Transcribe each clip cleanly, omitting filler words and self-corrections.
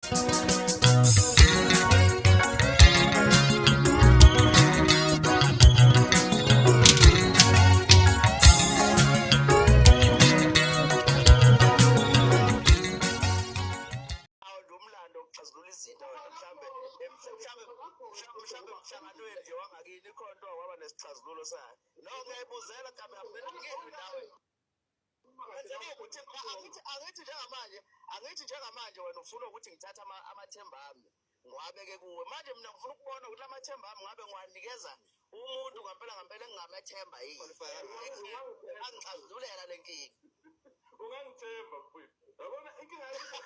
Umlando ukuxazulula izinto wena mhlambe mhlambe mhlambe emhlanganweni nje wangakini ikhona into waba nesixazululo sayo. No, ngiyayibuzela kambe ngilwi nawe. Ukuthi angithi njengamanje, angithi njengamanje wena ufuna ukuthi ngithathe amathemba ami ngiwabeke kuwe. Manje mina ngifuna ukubona ukuthi amathemba ami ngabe ngiwanikeza umuntu ngampela ngampela engingamethemba yini. Angixazululela le nkinga. Ungangithemba mfowethu. Yabona inkinga yakho.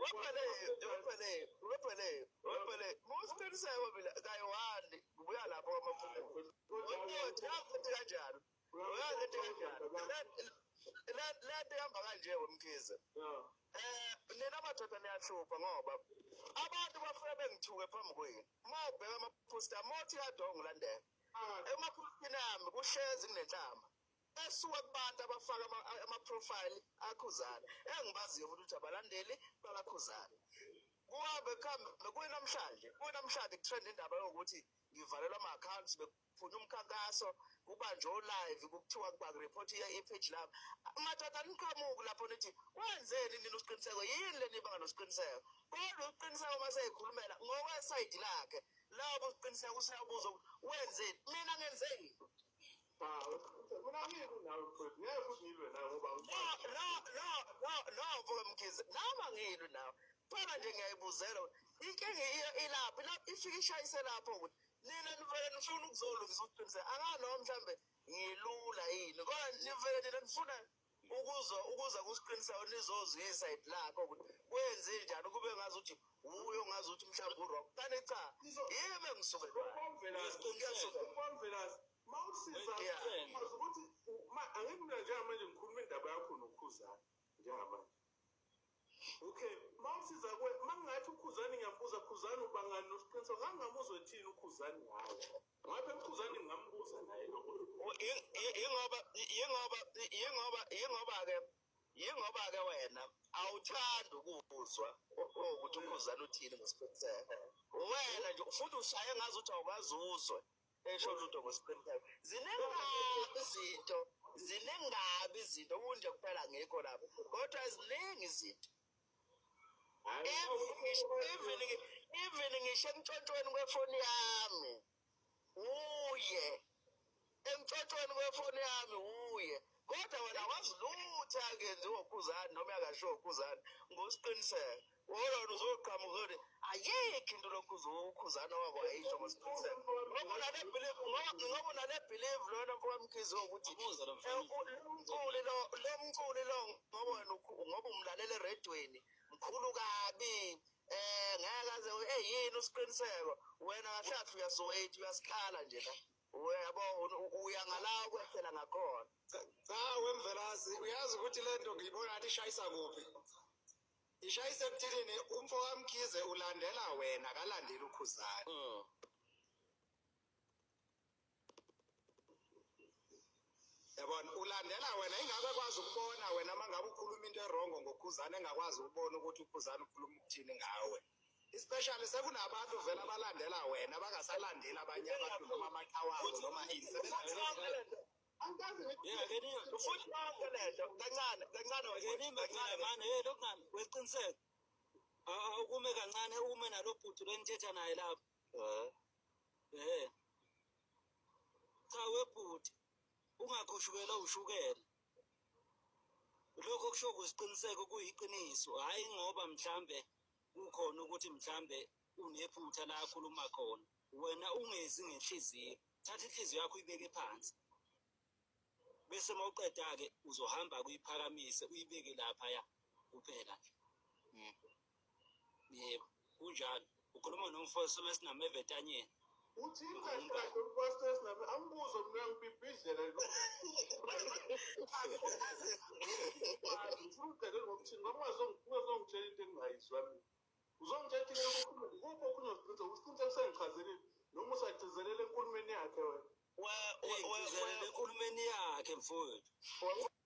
Wephele, wephele, wephele. Musiqiniseko mina kayi-one ngibuya lapho kwamaphumulo. Uyazi kanjani? Uyazi kanjani? Le nto ihamba kanje wemkhize. Nina madoda niyahlupha ngoba abantu bafike bengithuke phambi kwenu. Uma ubheka ama-poster, uma uthi kade wangilandela. Emaphostini ami kuhlezi kunenhlamba esuka kubantu abafaka ama-profile akhuzana engibaziyo futhi ukuthi abalandeli bakakhuzana. Kuhambe kuhambe kuyinamhlanje, kuyinamhlanje kutrend indaba yokuthi ngivalelwa ama-accounts, bekuphunywa umkhankaso, kubanjwe o-live, kuthiwa bakureport i-page lami. Madoda niqhamuki lapho nithi wenzeni nina uSiqiniseko, yini le nibanga noSiqiniseko? Kodwa uSiqiniseko uma seyikhulumela ngokwesayidi lakhe, lapho uSiqiniseko useyabuza ukuthi wenzeni, mina ngenzeni? Mina ngilwi nawe mfowethu, ngeke futhi ngilwe nawe ngoba No, no, no, no, no, mfoka Mkhize, nami angilwi nawe. Phela nje ngiyayibuzela inkinga ilaphi, lapho ifike ishayise lapho ukuthi nina nivele nifuna ukuzolungisa uSiqiniseko. Anganoma mhlambe ngilula yini, kodwa nivele nina nifuna ukuzwa ukuza kuSiqiniseko nizozwa isayidi lakho ukuthi kwenze njani, kube ngazi ukuthi uye ongazi ukuthi mhlawumbe u-wrong. Kanti cha, yimi engisuke Mfamvelase, mawusiza ukuthi angithi mina njengamanje ngikhuluma indaba yakho noKhuzani njengamanje. Okay, mawusiza kwe mangingathi uKhuzani ngiyambuza Khuzani ubangani noSiqiniseko, ngangingamuzwa ethini uKhuzani ngawe. Ngabe uKhuzani ngingambuza naye lokho. Yingoba yingoba yingoba yingoba ke yingoba ke wena awuthandi ukuzwa ukuthi uKhuzani uthini ngoSiqiniseko. Wena nje futhi ushaye ngazi ukuthi awukaze uzwe esho lutho ngoSiqiniseko. Ziningi kabi izinto, ziningi kabi izinto kunje kuphela ngikho lapho. Kodwa ziningi izinto. Even even ngisho emtshontshweni kwefoni yami uye, emtshontshweni kwefoni yami uye, kodwa wena wazi lutho akenziwa uKhuzani noma akasho uKhuzani ngoSiqiniseko. Wona uzoqhamuka ukuthi ayikho into lokhu uKhuzani owako ayisho ngoSiqiniseko. Ngoba unale belief, ngoba unale belief lona mfowethu Mkhize ukuthi umculi lo, lo mculi lo ngoba wena ngoba umlalela eredweni mkhulu kabi, ngeke aze eyini uSiqiniseko. Wena kahle kahle uyasuwait, uyasikhala nje la. Uyabo uya ngala ukwehlela ngakhona. Cha wemvelasi, uyazi ukuthi le nto ngiyibona ngathi ishayisa kuphi? Ishayisa ekuthinini umfo kaMkhize ulandela wena, akalandeli uKhuzani. Yabona, ulandela wena ingakho ekwazi ukubona wena uma ngabe ukhuluma into erongo ngoKhuzani, engakwazi ukubona ukuthi uKhuzani ukhuluma ukuthini ngawe. Especially sekunabantu vele abalandela wena abangasalandeli abanye abantu noma amaqhawe abo noma ini. Futhi yonke lento kancane kancane kancane manje, hey lokungami weqiniseko. Awukume kancane ume nalo bhuti lenithetha naye lapho. Cha webhuti ungakhushukela ushukela. Lokho kusho kusiqiniseko kuyiqiniso, hayi ngoba mhlambe kukhona ukuthi mhlambe unephutha la akhuluma khona. Wena ungezi ngenhliziyo, thatha inhliziyo yakho uyibeke phansi. Bese mawuqeda ke uzohamba kuyiphakamise uyibeke lapha ya kuphela nje. Yebo, kunjalo. Ukhuluma nomfowethu esinameva etanyeni. Uthi kahle kahle umfowethu esiname angikuzwa mina ngibibhidlela lo. Ngifuna ukugxekela ngokuthini ngoba ungazongitshela into engingayizwa mina. Uzongitshela into engikukhuluma kuphi okunye usiqiniseko, usiqiniseko sengichazelile noma usagcizelela enkulumeni yakhe wena. Ngigcizelele enkulumeni yakhe mfowethu.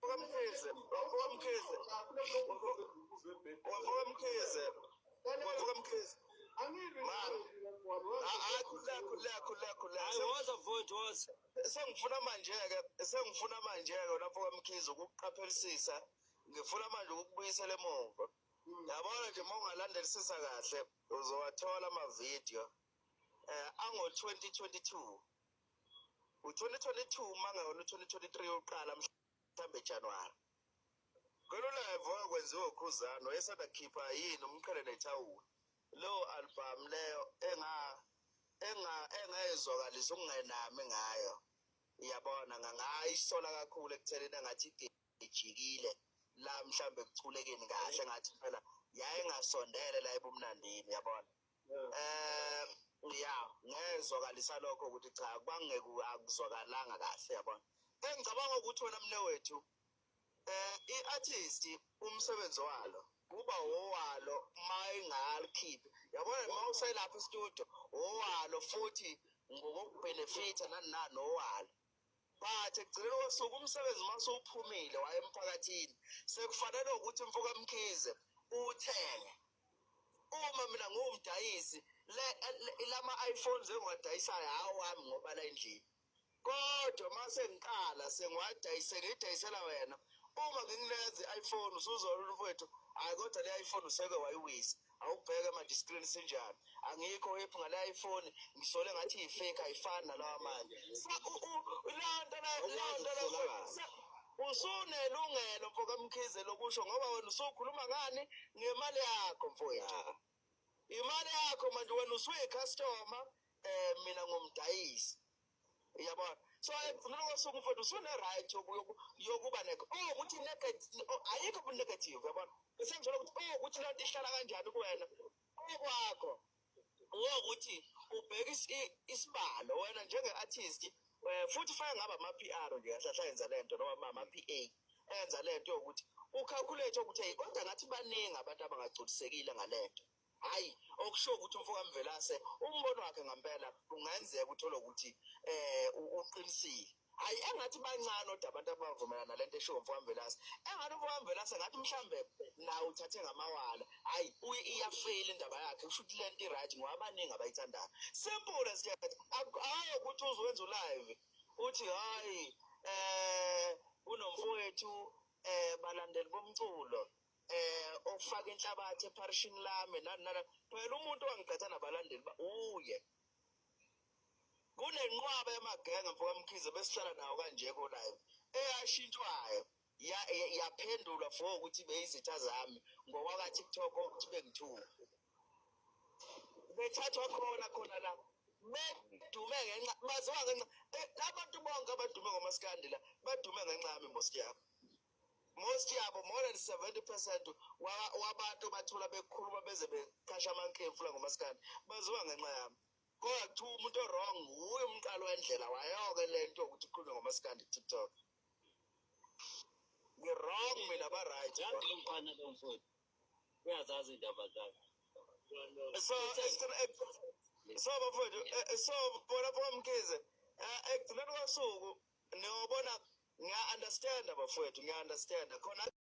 Mkhize, Mkhize. Mfowethu, Angilwi Ma. nawe mina mfowabo. Hayi, khululeka, khululeka, khululeka, khululeka. Hayi, woza mfowethu, woza. Sengifuna manje-ke wena mfoka Mkhize ukukuqaphelisisa, ngifuna manje ukukubuyisela emuva. Yabona nje, uma ungalandelisisa kahle uzowathola amavidiyo ango-2022, u-2022, uma ngewona u-2023 uqala mhlambe January. Kwelo live wakwenziwa uKhuzani, wayesanda khipha yini, Umqhele Nethawula, leyo album leyo engayezwakalisa ukungenami ngayo, iyabona, ngayisola kakhulu ekuthenini engathi ijikile la mhlambe ekuculekeni kahle, ngathi phela yayingasondele la ebumnandini, yabona. Ya, ngezwakalisa lokho ukuthi cha, kwangeke akuzwakalanga kahle, yabona. Engicabanga ukuthi wena mne wethu, i-artist umsebenzi walo kuba owalo mayingalikhiphi, yabona, uma uselapha e-studio owalo futhi ngokokubhenefitha nani nani owalo, but ekugcineni kosuku umsebenzi uma usuphumile waye emphakathini, sekufanele ukuthi mfoka Mkhize uwuthenge. Uma mina ngiwumdayisi, lama iPhones engiwadayisayo awami ngoba la endlini, kodwa uma sengiqala sengiwadayise, ngiyidayisela wena, uma ngikunikeza i-iPhone usuzona, mfowethu, hayi kodwa le iPhone useke wayiwisa, awubheke manje i-screen sinjani, angikho happy ngale iPhone, ngisole ngathi iyi-fake, ayifani nalawa amanye. Leyo nto usunelungelo, mfoka Mkhize, lokusho, ngoba wena usukhuluma ngani? Ngemali yakho, mfowethu, imali yakho. Manje wena usuyi-customer, mina ngumdayisi, uyabona. So ekugcineni kosuku, mfowethu, usune-right yokuba oh ukuthi negative, ayikho bu-negative, yabona. Sengithola ukuthi oh ukuthi loo nto ihlala kanjani kuwena, okwakho wokuthi ubheke isibalo wena njenge-artist, futhi fake ngabe ama-PR nje kahle kahle ayenza le nto, noma ama-PA enza le nto yokuthi u-calculate ukuthi hey, kodwa ngathi baningi abantu abangagculisekile ngale nto. Hhayi, okusho ukuthi umfoka Mvelase umbono wakhe ngampela kungenzeka uthole ukuthi uqinisile. Hhayi, engathi bancane kodwa abantu abavumelana nalento eshiwo umfoka Mvelase. Engathi umfoka Mvelase ngathi mhlambe nawe uthathe ngamawala, hhayi, iyafeyila indaba yakhe, kusho ukuthi lento i-right ngoba abaningi abayithandayo. Simple as that. Hhayi ukuthi uzowenza u-live uthi hhayi, kunomfowethu, balandeli bomculo, ofaka inhlabathi epharishini lami, nani nani. Phela umuntu wangiqhatha nabalandeli uye kunenqwaba yamagenge, mfoka Mkhize, besihlala nawo kanje ko live, eyashintshwayo yaphendulwa for ukuthi beyizitha zami ngokwaka TikTok, ukuthi bengithuka bethathwa khona khona la, bedume ngenxa, baziwa ngenxa, labantu bonke abadume ngomaskandi la badume ngenxa yami. Most yabo, most yabo, more than 70% wabantu bathola bekhuluma beze beqhasha amankemfu la ngomaskandi baziwa ngenxa yami. Kodwa kuthiwa umuntu o-wrong wuye umqalo wendlela wayoke le nto yokuthi kukhulunywe ngomaskandi ku-TikTok. Ngi-wrong mina, ba-right. Yazi lo mfana lo, mfowethu, uyazazi indaba zakhe. So so bafowethu, so bona mfoka Mkhize, ekugcineni kosuku niyobona, ngiya-understanda bafowethu, ngiya-understanda khona.